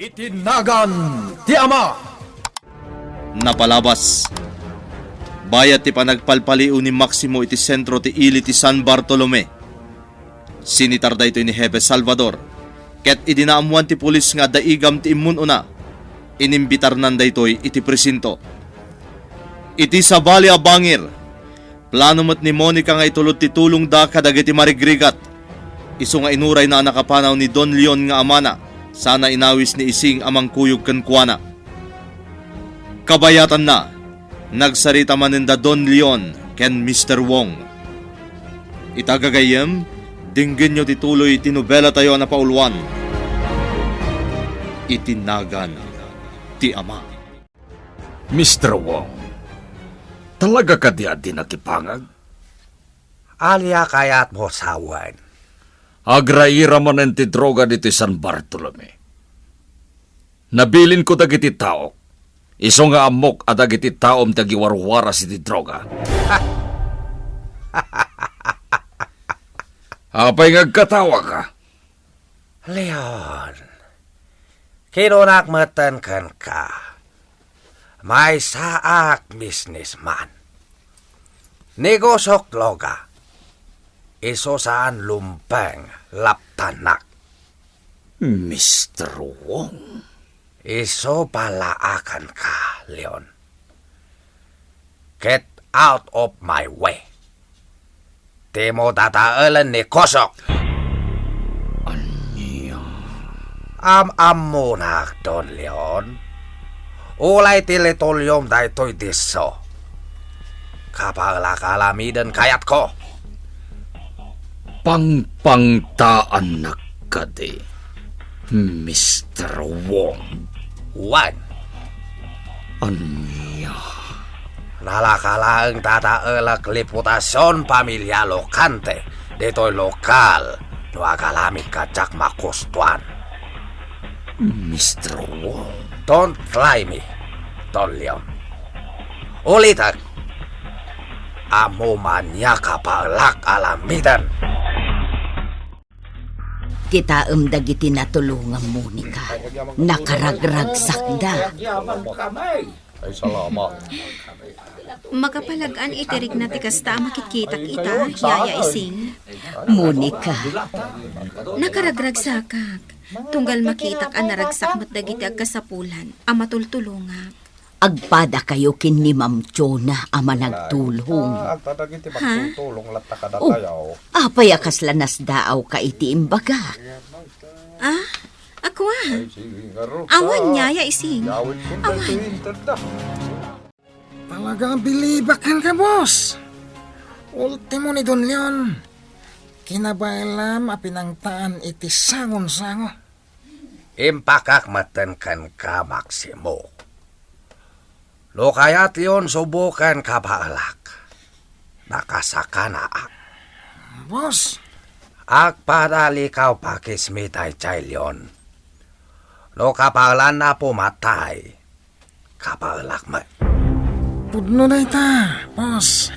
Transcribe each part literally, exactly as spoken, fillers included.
Iti nagan ti Ama. Napalabas. Bayat ti panagpalpaliw ni Maximo iti sentro ti ili ti San Bartolome, sinitar daytoy ni Hepe Salvador, ket idi naammuan ti pulis nga adda igam ti immun-una, inimbitarnan daytoy iti presinto. Iti sabali a bangir, plano met ni Monica nga itulod ti tulongda kadagiti marigrigat. Isu nga inurayna a nakapanaw ni Don Leon nga amana, sana inawis ni Ising a mangkuyog kenkuana. Kabayatanna, nagsarita manen da Don Leon ken Mister Wong. Ita gagayyem, dinggenyo ti tuloy ti nobelatayo a napauluan, Iti Nagan ti Ama. Mister Wong, talaga kadi a di nakipangag? Ania kayatmo sawen? Agraira manen ti droga ditoy San Bartolome. Nabilinko dagiti taok, isu nga ammok a dagiti taom ti agiwarwaras iti droga. Apay nga agkatawaka? Leon, kinunak metten kenka, maysaak businessman. Negosok droga, isu saan lumpeng laptannak. Mister Wong. Isu palaakanka, Leon. Get out of my way. Dimo dadaelen ni Kosok. Ania? Am-ammonak, Don Leon. Ulay ti litulyom daytoy disso. Kapaelak alamiden kayatko. Pangpangtaannak kadi, Mister Wong. Wen. Ania? Nalaka laeng dadaelek reputasion pamilya Locante ditoy lokal no agaramidka diak makustuan. Mister Wong. Don't try me, Don Leon. Ulitek, ammom ania kapaelak alamiden. Kitaem dagiti natulongam, Monica. Nakaragragsakda. Ay, salamat. Makapalag-an iti rikna ti kasta a makitkitak ita, Yaya Ising. Monica. Nakaragragsakak. Tunggal makitak a naragsak met dagiti agkasapulan a matultulongak. Agpadakayo ken ni Ma'am Chona a managtulong. Agta dagiti magtultulong latta kadatayo. Oh, apay a kasla nasdaawka iti imbagak? Ah, akua. Awan, Yaya Ising. Awan. Talaga a bilibak kenka, boss. Ultimo ni Don Leon, kinabaelam a pinangtaan iti sangon-sango. Impakak metten kenka, Maximo. No kayatyon suboken kapaelak, nakasakanaak. Boss. Agpadalikaw pakismi daydiay Leon. No kapaelanna pumatay, kapaelak met. Pudno dayta, boss.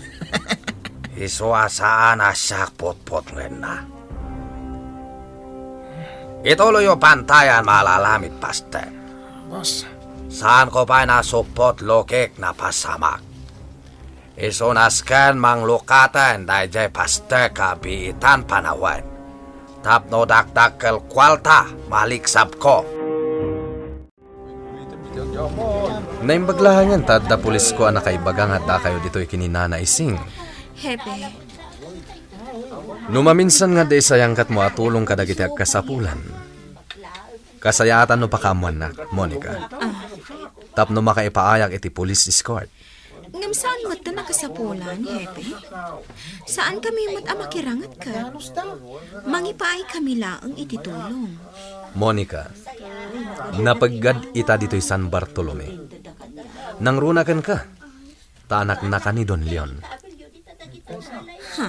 Isu a saan a siak putputngenna. Ituloyyo pantayan malalamit, Pastor. Boss. Saanko pay nasuppot lukik napasamak. Isu nasken manglukaten daydiay Pastor kabiitan panawen. Tapno dakdakkel kuarta, maliksabko. Naimbag laengen ta adda pulisko a nakaibaga nga addakayo ditoy ken ni Nana Ising. Hepe. No maminsan nga adda isayangkatmo a tulong kadagiti agkasapulan, kasayaatan no pakaammoannak, Monica. Ah. Tapno makaipaayak iti police escort. Ngem saan met ta nakasapulan, Hepe. Saankami met a makiranget ket mangipaaykami laeng iti tulong. Monica, napeggad ita ditoy San Bartolome. Nangruna kenka, ta anaknaka ni Don Leon. Ha?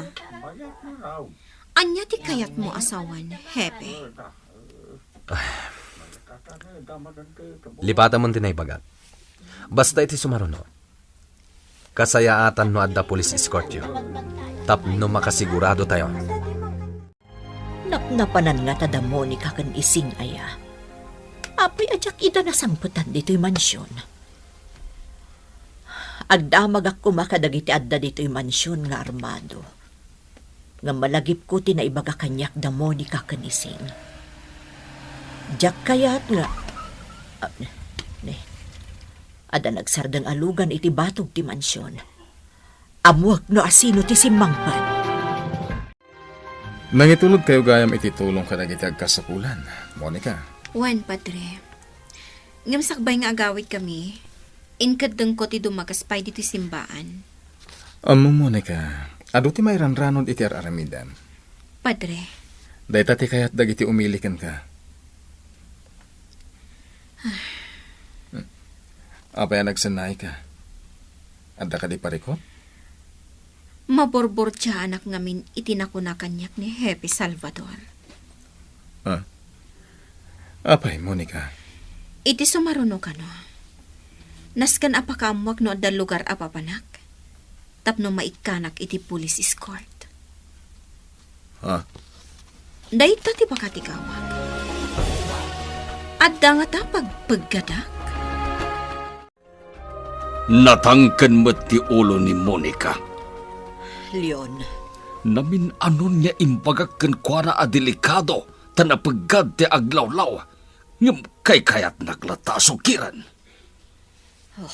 Ania ti kayatmo a sawen, Hepe? Lipatamon ti naibagak. Basta iti sumaruno, kasayaatan no adda police escortyo. Tapno makasiguradotayo. Napnapanan ngata da Monica ken Ising aya? Apay a diak ida nasangpetan ditoy mansion? Agdamagak koma kadagiti adda ditoy mansion nga armado. Ngem malagipko ti naibaga kaniak da Monica ken Ising. Diak kayat nga, ah, ne, adda nagsardeng a lugan iti batog ti mansion. Ammoek no asino ti simmangpet. Nangitulodkayo gayam iti tulong kadagiti agkasapulan, Monica. Wen, Padre. Ngem sakbay nga agawidkami, inkeddengko ti dumagas pay ditoy simbaan. Ammom, Monica, adu ti mairanranod iti ar-aramidem. Padre. Dayta ti kayat dagiti umili kenka. Apay a nagsennaika? Adda kadi parikut? Maburburtiaanak ngamin iti nakuna kaniak ni Hepe Salvador. Ah. Apay, Monica? Iti sumaruno kano, nasken a pakaammoak no adda lugar a papanak tapno maikkanak iti police escort. Ah. Dayta ti pakatigawak. Adda ngata pagpeggadak? Natangken met ti ulo ni Monica. Leon. Namin-anon nga imbagak kenkuana a delikado ta napeggad ti aglawlaw, ngem kaykayatnak latta a sukiren. Oh.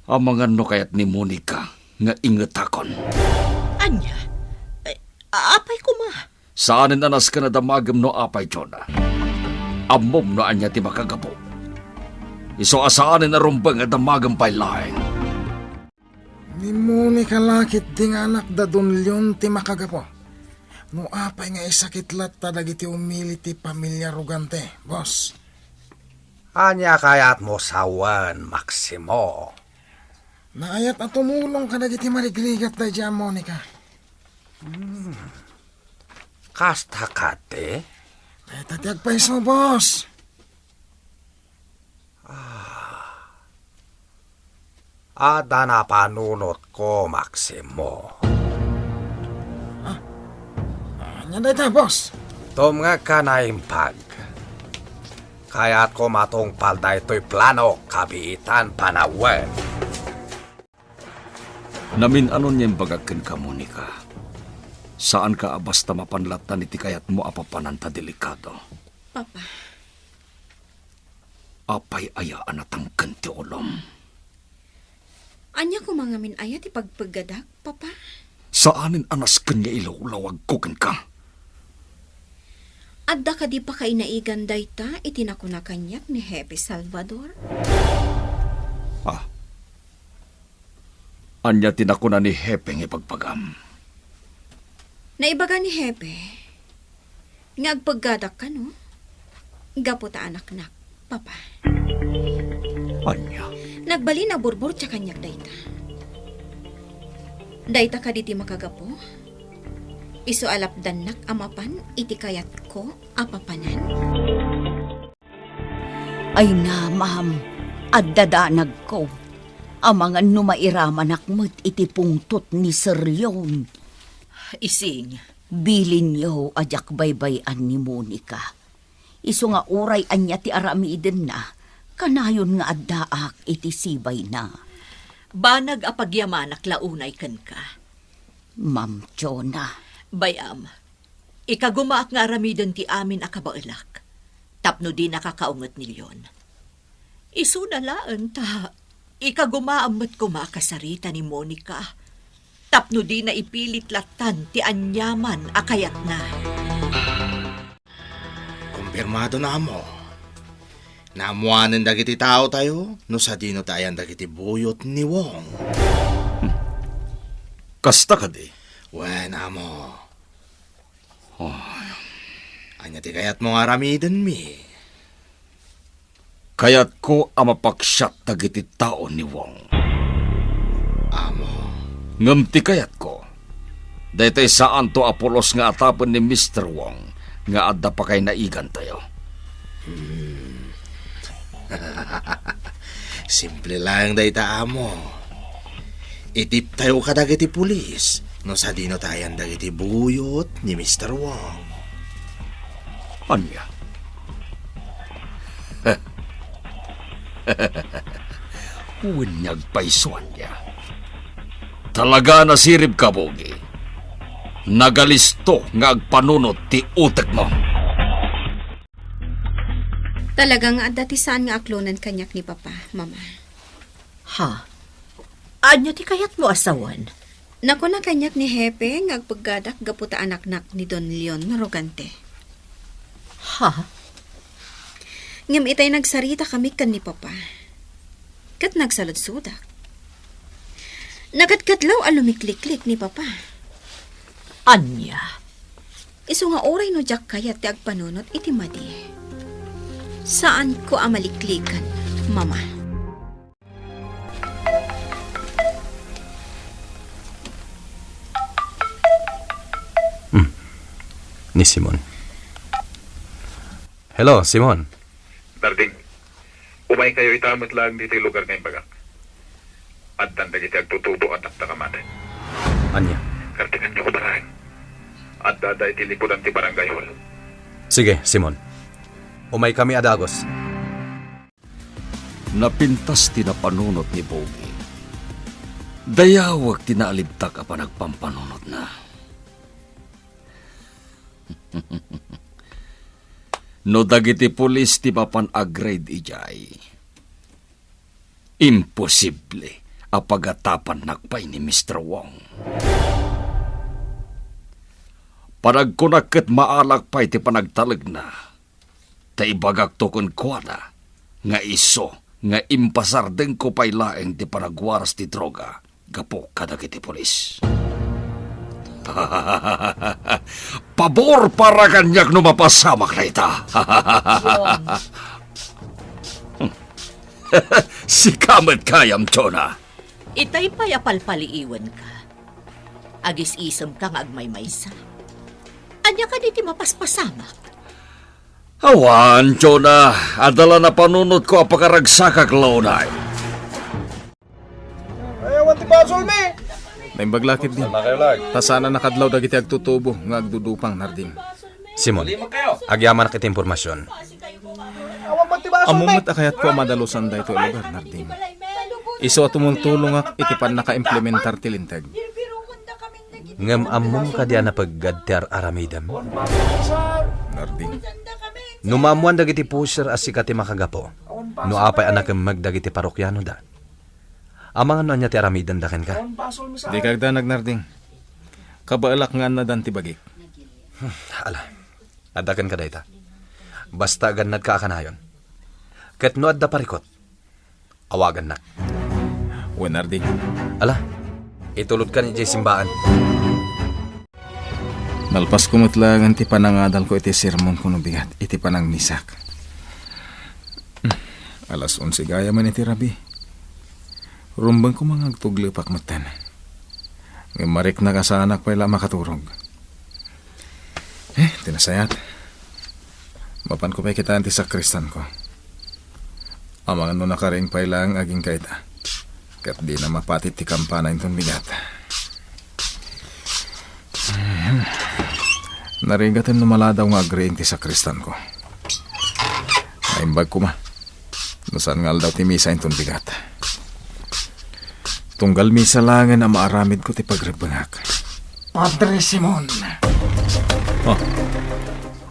Amangan no kayat ni Monica nga ingetakon. Ania? Eh, apay koma? Saanen a nasken a damagem no apay, Jonah. Ammom no ania ti makagapu. Isu a saanen a rumbeng a damagem pay laeng. Ni Monica la ketdi nga anak da Don Leon ti makagapu. No apay nga isakit latta dagiti umili ti pamilia Rugante, boss. Ania kayatmo sawen, Maximo? Naayat a tumulong kadagiti marigrigat daydiay a Monica. Hmm. Kasta kadi? Dayta ti agpayso, boss. Ah. Adda napanunotko, Maximo. Ah. Ania dayta, boss? Tumngegka, naimbag. Kayatko matungpal daytoy plano, kabiitan panawen. Namin-anon nga imbagak kenka, Monica. Saanka a basta mapan lattan iti kayatmo a papanan ta delikado. Papa. Apay aya a natangken ti ulom? Ania koma ngamin aya ti pagpeggadak, Papa? Saanen a nasken nga ilawlawagko kenka. Adda kadi pakainaigan dayta iti nakuna kaniak ni Hepe Salvador? Ah. Ania ti nakuna ni Hepe nga ibagbagam? Naibaga ni Hepe nga agpeggadak kano gapu ta anaknak, Papa. Ania? Nagbalin a burburtia kaniak dayta. Dayta kadi ti makagapu? Isu a lapdannak a mapan iti kayatko a papanan? Ay na, ma'am, adda danagko. Amangan no mairamanak met iti pungtot ni Sir Leon. Ising. Bilinyo a diak baybay-an ni Monica. Isu nga uray ania ti aramidenna, kanayon nga addaak iti sibayna. Banag a pagyamanak la unay kenka. Ma'am Jonah. Bay-am, ikagumaak nga aramiden ti amin a kabaelak, tapno dinaka kaunget ni Leon. Isuna laeng ta ikagumaam met koma a kasarita ni Monica, tapno dina ipilit lattan ti aniaman a kayatna. Kumpirmado na, Amo. Naammoanen dagiti taotayo no sadino ti ayan dagiti buyot ni Wong. Hmm. Kasta kadi? Wen, Amo. Oh. Ania ti kayatmo nga aramidenmi? Kayatko a mapaksiat dagiti tao ni Wong. Amo. Ngem ti kayatko, daytoy saanto a pulos nga atapen ni Mister Wong nga adda pakainaigantayo. Hmm. Simple laeng dayta, Amo. Itiptayo kadagiti pulis no sadino ti ayan dagiti buyot ni Mister Wong. Ania? Wen nga agpayso ania? Talaga a nasiribka, Bogi. Nagalisto nga agpanunot ti utekmo. Talaga nga adda ti saan nga aklonan kaniak ni Papa, Mama. Ha? Ania ti kayatmo a sawen? Nakuna kaniak ni Hepe nga agpeggadak gapu ta anaknak ni Don Leon Rogante. Ha? Ngem itay nagsaritakami ken ni Papa. Ket nagsaludsodak. Nakadkadlaw a lumikliklik ni Papa. Ania? Isu nga uray no diak kayat ti agpanunot iti madi. Saanko a maliklikan, Mama. Hmm. Ni Simon. Hello, Simon. Narding, umaykayo ita met laeng ditoy lugar nga imbagak. Addan dagiti agtutubo a dakdak a maten. Ania? Kartenganyo koma laeng. Addada iti lipudan ti barangay hall. Sige, Simon. Umaykami a dagus. Napintas ti napanunot ni Bogi. Dayawek ti naalibtak a panagpampanunotna. No dagiti pulis ti mapan agraid idiay, imposible a pagatapannak pay ni Mister Wong. Panagkunak ket maalak pay ti panagtalekna. Ta ibagakto kenkuana nga isu nga impasardengko pay laeng ti panagwaras ti droga gapu kadagiti pulis. Pabor para kaniak no mapasamak dayta. Sika met gayam, Jonah. Itay pay a palpaliiwenka. Agis-isemka nga agmaymaysa. Ania kadi ti mapaspasamak? Awan, Jonah. Adda la napanunotko a pakaragsakak la unay. Ay, awan ti basolmi. Naimbag la ketdi. Ta saan a nakadlaw dagiti agtutubo nga agdudupang, Narding. Simon, agyamanak iti impormasion. Awan met ti basolmi. Ammom met a kayatko a madalusan daytoy a lugar, Narding. Isu a tumultulongak iti pannakaimplementar ti linteg. Ngem ammom kadi a napeggad ti ar-aramidem? Narding. No maammoan dagiti pusher a sika ti makagapu, no apay a nakemmeg dagiti parokianoda, amangan no ania ti aramidenda kenka? Dika agdanag, Narding. Kabaelak nga annadan ti bagik. Hmm, ala, adda kenka dayta. Basta agannadka a kanayon. Ket no adda parikut, awagannak. Wen, Narding. Ala, itulodkan idiay simbaan. Nalpasko met laengen ti panangadalko iti sermonko no bigat iti panangmisak. Hmm, alas onse gayamen iti rabii. Rumbeng koma nga agtuglepak metten. Ngem mariknak a saanak pay la a makaturog. Eh, ti nasayaat. Mapanko pay kitaen ti sakristanko. Amangan no nakariing pay laeng agingga ita. Ket dina mapati ti kampana inton bigat. Ahem. Narigaten no maladaw nga agriing ti sakristanko. Naimbag koma no saan nga aldaw ti misa inton bigat. Tunggal misa laengen a maaramidko ti pagrebbengak. Padre Simon! Ah,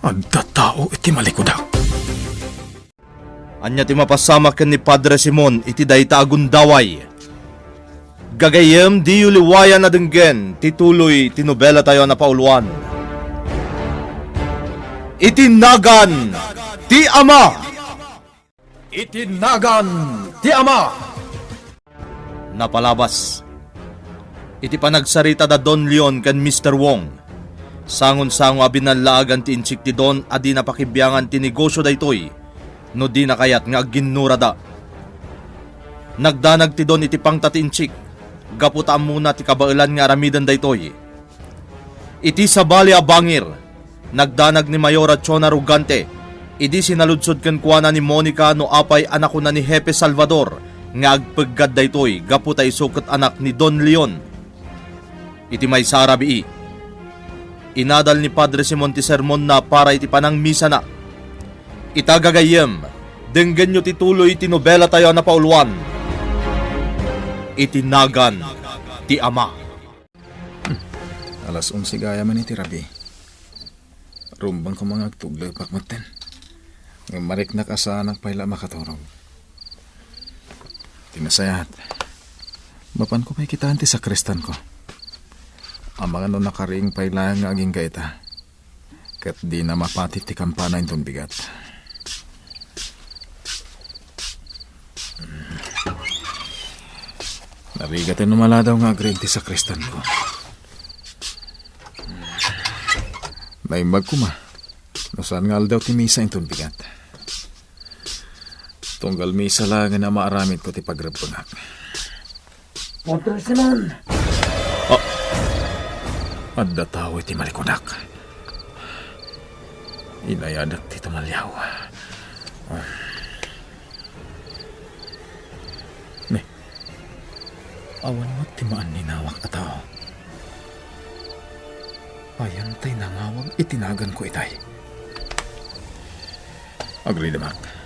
adda tao iti malikudak. Ania ti mapasamak ken ni Padre Simon iti dayta a gundaway? Gagayyem, diyo liwayan a denggen ti tuloy ti nobelatayo a napauluan, Iti Nagan ti Ama. Iti Nagan ti Ama. Napalabas iti panagsarita da Don Leon ken Mister Wong, sangon-sango a binallaagan ti insik ti Don a dina pakibiangan ti negosio daytoy no dina kayat nga agginnurada. Nagdanag ti Don iti pangta ti insik gapu ta ammona ti kabaelan nga aramiden daytoy. Iti sabali a bangir, nagdanag ni Mayor a Chona Rugante idi sinaludsod kenkuana ni Monica no apay a nakuna ni Hepe Salvador nga agpeggad daytoy gapu ta isu ket anak ni Don Leon. Iti maysa a rabii, inadal ni Padre Simon ti sermonna para iti panangmisana. Ita gagayyem, Denggenyo ti tuloy ti nobelatayo a napauluan, Iti Nagan ti Ama. Alas onse gayam iti rabii. Rumbeng koma nga agtuglepak metten. Ngem mariknak a saanak pay la a makaturog. Ti nasayaat, mapanko pay kitaen ti sakristanko. Amangan no nakariing pay laeng nga agingga ita. Ket dina mapati ti kampana inton bigat. Narigat no maladaw nga agriing ti sakristanko. Naimbag koma no saan nga aldaw ti misa inton bigat. Tunggal misa laengen a maaramidko ti pagrebbengak. Padre Simon! Ah, adda tao iti malikudak. Inayadak ti tumaliaw. Ah. Ne, awan met ti maaninawak a tao. Ayan tay nangawag iti naganko itay. Agridemak.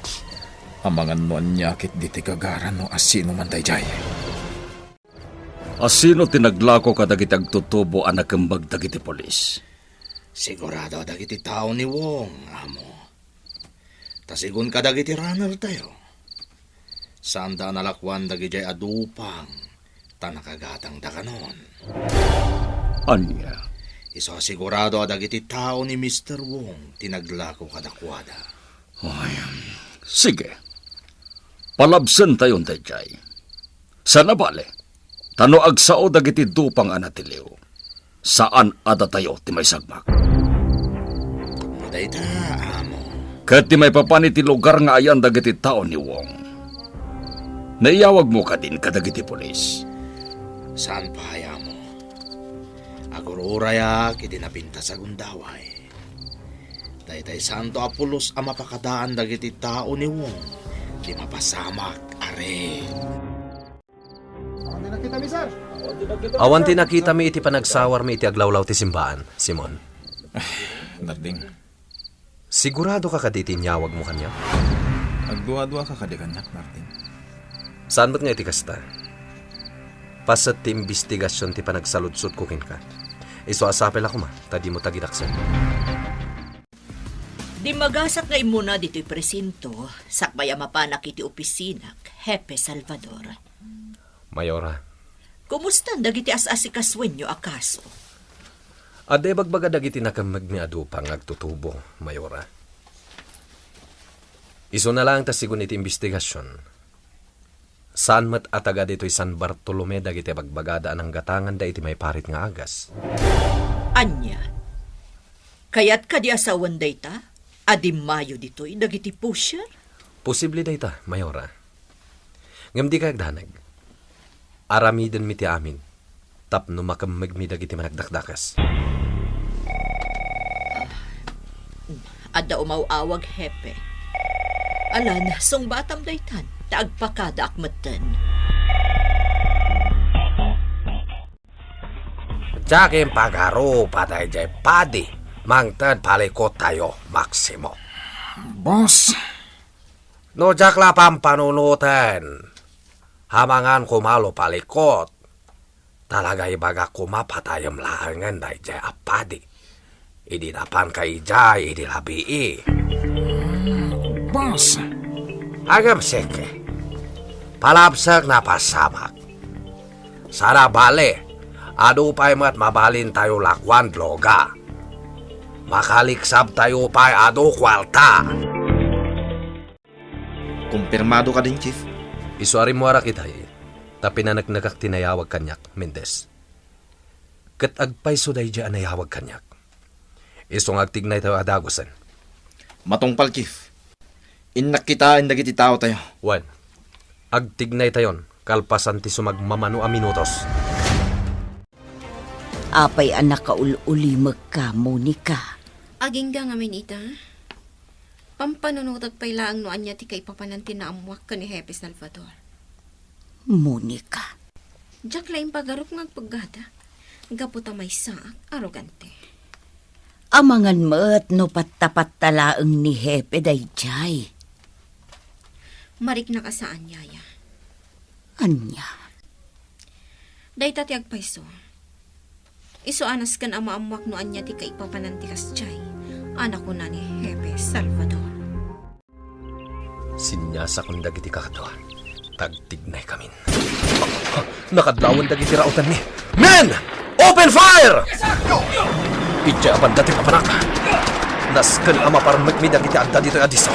Amangan no ania ketdi ti gagara no asinoman daydiay. Asino ti naglako kadagiti agtutubo a nakemmeg dagiti pulis? Sigurado a dagiti tao ni Wong, amo. Ta sigun kadagiti runner tayo, saanda a nalakuan dagidiay a dupang ta nakagatangda kanon. Ania? Isu a sigurado a dagiti tao ni Mister Wong ti naglako kadakuada. Ay, sige. Palabsentayon daydiay. Saan a bale, ta no agsao dagiti dupang a natiliw, saan a datayo ti maisagmak. No dayta, amo. Ket ti maipapan iti lugar nga ayan dagiti tao ni Wong, naiyawagmo kadin kadagiti pulis? Saan pay, amo. Agur-urayak iti napintas a gundaway. Daytay santo a pulos a mapakadaan dagiti tao ni Wong ti mapasamak a rey. Awan ti nakitami iti panagsawarmi iti aglawlaw ti simbaan, Simon. Narding. Sigurado ka kadi iti inyawagmo kaniak? Agduadua ka kadi kaniak, Narding? Saan met nga iti kasta. Paset ti imbestigasion ti panagsaludsodko kenka. Isu a sapel a koma, ta dimo tagidaksen. Dimmagasak nga immuna ditoy presinto, sakbay a mapanak iti opisinak, Hepe Salvador. Mayora. Kumustan dagiti as-asikasuenyo a kaso? Adda ibagbaga dagiti nakemmegmi a dupang nga agtutubo, Mayora. Isuna laeng ta sigun iti imbestigasion, saan met a taga ditoy San Bartolome dagiti bagbagada a nanggatanganda iti maiparit nga agas. Ania? Kayat kadi a sawen dayta a dimmayo ditoy dagiti pusher? Posible dayta, Mayora. Ngem dika agdanag. Aramidenmi ti amin tapno makemmegmi dagiti managdakdakes. Adda umaw-awag, Hepe. Alan, sungbatam daytan, ta agpakadaak metten. Diak impagarupa daydiay padi mangted palikuttayo, Maximo. Boss. No diak la pampanunoten, amangan koma no palikut. Talaga ibagak koma patayem laengen daydiay a padi. Idi napanka idiay idi labii. Boss. Agem seke. Palabsek napasamak. Saan a bale, adu pay met mabalintayo lakuan, Dloga. Makaliksabtayo pay adu kuarta. Kumpirmado kadin, Chief? Isu a rimmuarak itay, ta pinaneknekak ti nayawag kaniak, Mendez. Ket agpayso daydiay a nayawag kaniak. Isu nga agtignaytayo a dagusen. Matungpal, Chief. Innak kitaen dagiti taotayo. Wen, agtignaytayon kalpasan ti sumagmamano a minutos. Apay a nakaul-ulimekka, Monica? Agingga ngamin ita. Pampanunotek pay laeng no ania ti kaipapanan ti naammoak ken ni Hepe Salvador. Monica. Diak la impagarup nga agpeggada. Gapu ta maysaak, arogante. Amangan met no patta-patta laeng ni Hepe daydiay. Mariknak a saan, Yaya. Ania? Dayta ti agpayso. Isu a nasken a maammuak no ania ti kaipapanan ti kasdiay a nakuna ni Hepe Salvador. Siniasakon dagiti kakadua. Tagtignaykamin. Nakadlawen dagiti raotenmi. Men! Open fire! Idiay a banda ti papanak. Nasken a maparmekmi dagiti adda ditoy a disso.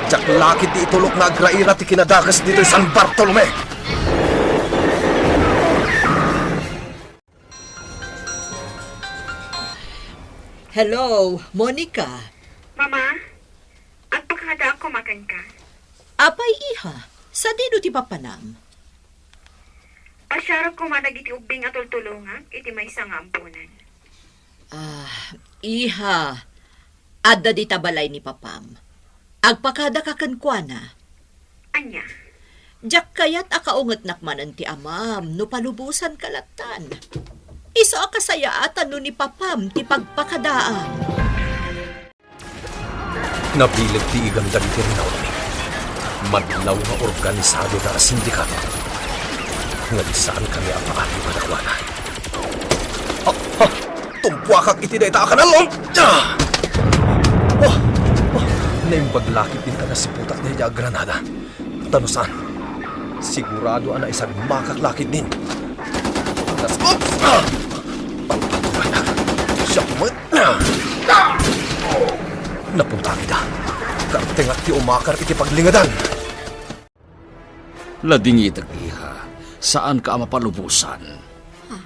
Diak la ketdi itulok nga agraira ti kinadakes ditoy San Bartolome. Hello, Monica. Mama, agpakadaak koma kenka. Apay, iha, sadino ti papanam? Pasiarek koma dagiti ubbing a tultulongak iti maysa nga amponan. Ah, iha, adda dita balay ni papam. Agpakadaka kenkuana. Ania? Diak kayat a kaungetnak manen ti amam no palubosanka lattan. Isu a kasayaatan no ni papam ti pagpakadaam. Nabileg ti igam dagiti rinautmi. Madlaw nga organisadoda a sindikato. Ngem saankami a paagi kadakuada. Ah, ah, tumpuakak iti dayta a kanal, oh! Ah! Oh! Oh! Naimbag la ketdin a nasiputak dayta a granada. Ta no saan, sigurado a naisagmakak la ketdin. Oops! Ah! Pagpatugayak. Siak met. Napuntak ida. Kartengak ti umakar iti paglingedan. Ladingitek, iha. Saanka a mapalubosan. Ha?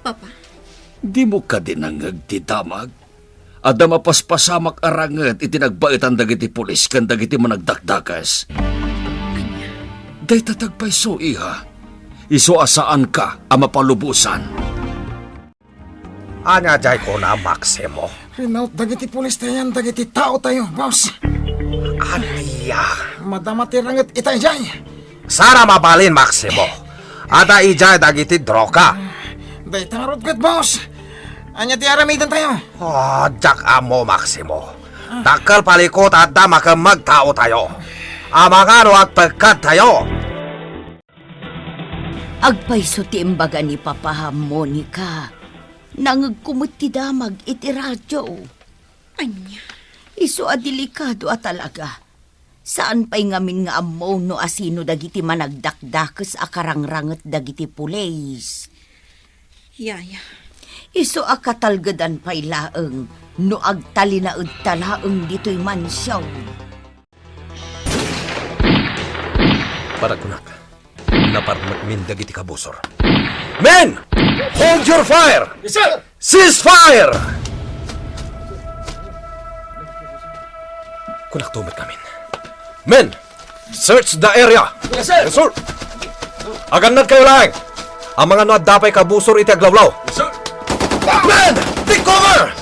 Papa? Dimo kadi nangngeg ti damag? Adda mapaspasamak a ranget iti nagbaetan dagiti pulis ken dagiti managdakdakes. Ania? Dayta ti agpayso, iha. Isu a saanka a mapalubosan. Ania diay kuna, Maximo? Rinaut dagiti pulis tayan dagiti taotayo, boss. Ania? Madama ti ranget ita idiay. Saan a mabalin, Maximo. Adda idiay dagiti droga. Dayta ngarud ket, boss. Ania ti aramidentayo? Ah, diak ammo, Maximo. Dakkel palikut adda makemmeg taotayo. Amangan no agpekkadtayo. Agpayso ti imbaga ni Papa, Monica. Nangngegko met ti damag iti radio. Ania? Isu a delikado a talaga. Saan pay ngamin nga ammo no asino dagiti managdakdakes a karangranget dagiti pulis. Yaya. Isu a katalgedan pay laeng no agtalinaedta laeng ditoy mansion. Para kunak, naparmekmin dagiti kabusor. Men! Hold your fire! Yes, sir! Cease fire! Kunakto met ngamin. Men! Search the area! Yes, sir! Yes, sir! Agannadkayo laeng! Amangan no adda pay kabusor iti aglawlaw. Yes, sir! Men! Take cover!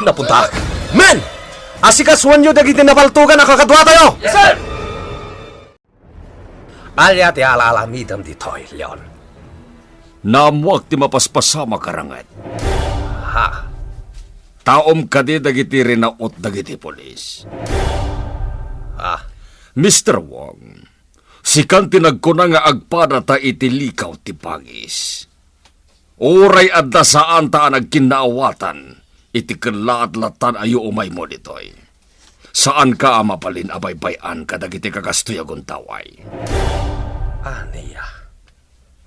Napuntak! Men! Asikasuanyo dagiti nabaltogan a kakaduatayo! Yes, sir! Ania ti alalamidem ditoy, Leon? Naammoak ti mapaspasamak a ranget. Ha? Taom kadi dagiti rinaut dagiti pulis. Ah. Mister Wong, sikan ti nagkuna nga agpadata iti likaw ti bangis. Uray adda saanta a nagkinnaawatan iti kellaat lattan a yuumaymo ditoy. Saanka a mabalin a baybay-an kadagiti kakastoy a guntaway. Ania?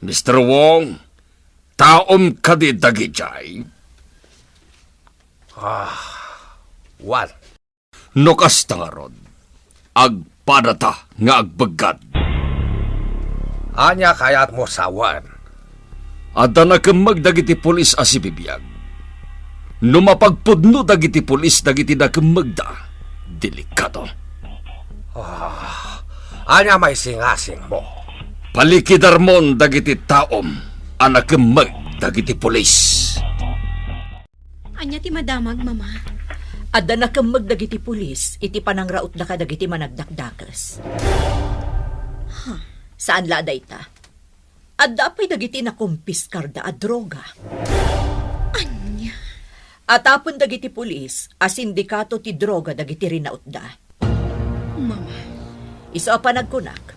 Mister Wong, taom kadi dagidiay? Ah, wen. No kasta ngarud, agpadata nga agbeggad. Ania kayatmo sawen? Adda nakemmeg dagiti pulis a sibibiag. No mapagpudno dagiti pulis dagiti nakemmegda, delikado. Ah, ania maisingasingmo? Palikidarmon dagiti taom a nakemmeg dagiti pulis. Ania ti madamag, Mama? Adda nakemmeg dagiti pulis iti panangrautda kadagiti managdakdakes. Ha? Saan la a dayta? Adda pay dagiti nakompiskarda a droga. Ania? Atapen dagiti pulis a sindikato ti droga dagiti rinautda. Mama. Isu a panagkunak,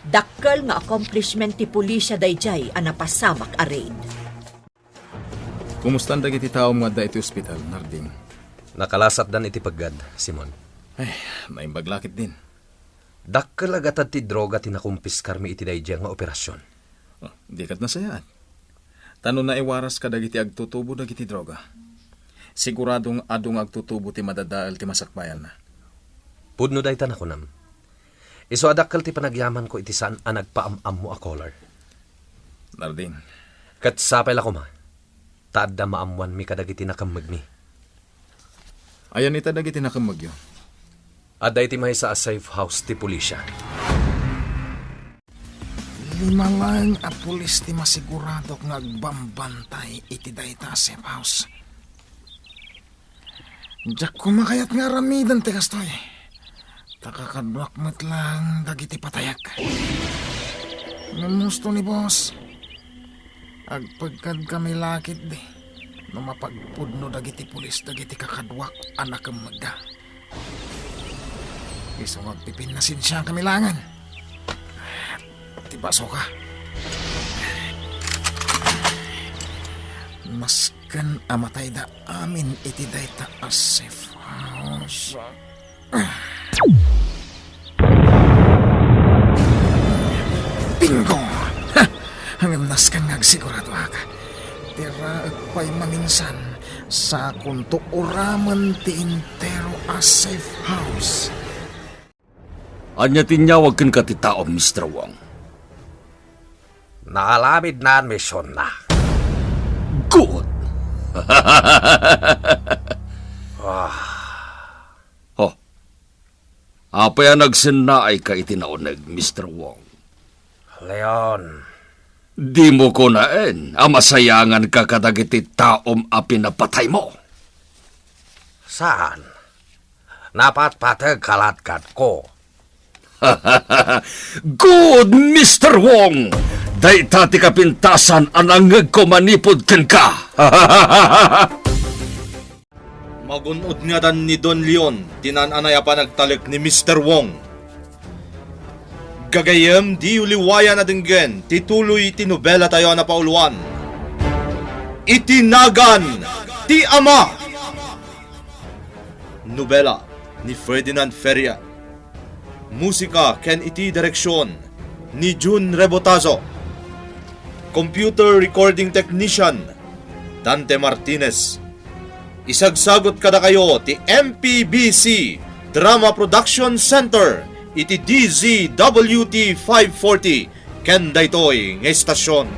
dakkel nga accomplishment ti pulisya daydiay a napasamak a raid. Kumustan dagiti taom nga adda iti ospital, Narding? Nakalasatdan iti peggad, Simon. Ay, naimbag la ketdin. Dakkel a gatad ti droga ti nakumpiskarmi iti daydiay nga operasion. Oh, di ket nasayaat. Ta no naiwaras kadagiti agtutubo dagiti droga, siguradong adu nga agtutubo ti madadael ti masakbayanna. Pudno dayta nakunam. Isu a dakkel ti panagyamanko iti saan a nagpaam-ammo a caller. Narding. Ket sapay la koma, ta adda maammoanmi kadagiti nakemmegmi. Ayan ita dagiti nakemmegyo? Adda iti maysa a safe house ti pulisya. Lima laeng a pulis ti masiguradok nga agbambantay iti dayta a safe house. Diak koma kayat nga aramiden ti kastoy. Ta kakaduak met laeng dagiti patayak. Ngem husto ni boss, agpeggad kami la ketdi no mapagpudno dagiti pulis dagiti kakaduak a nakemmegda. Isu nga agpipinnasensiaan kami laengen. Ti basoka. Nasken a matayda amin iti dayta a safe house. Bingo! Ha! Ngem nasken nga agsiguradoak. Ti raek pay maminsan, sakonto uramen ti entero a safe house. Ania ti inyawag kenka ti taom, Mister Wong? Naaramidna a misionna. Good! Ah. Oh, apay a nagsennaayka iti nauneg, Mister Wong? Leon. Dimo kunaen a masayanganka kadagiti taom a pinapataymo? Saan? Napatpateg ka latgadko. Good, Mister Wong! Dayta ti kapintasan a nangngegko manipud kenka. Magun-od ngadan ni Don Leon ti naan-anay a panagtalek ni Mister Wong. Gagayyem, diyo liwayan a denggen ti tuloy ti nobelatayo a napauluan, Iti Nagan ti Ama. Nobela ni Ferdinand Feria. Musika ken iti direksion ni Jun Rebotazo. Computer recording technician, Dante Martinez. Isagsagut kadakayo ti M P B C Drama Production Center iti D Z W T five forty ken daytoy nga istasyon.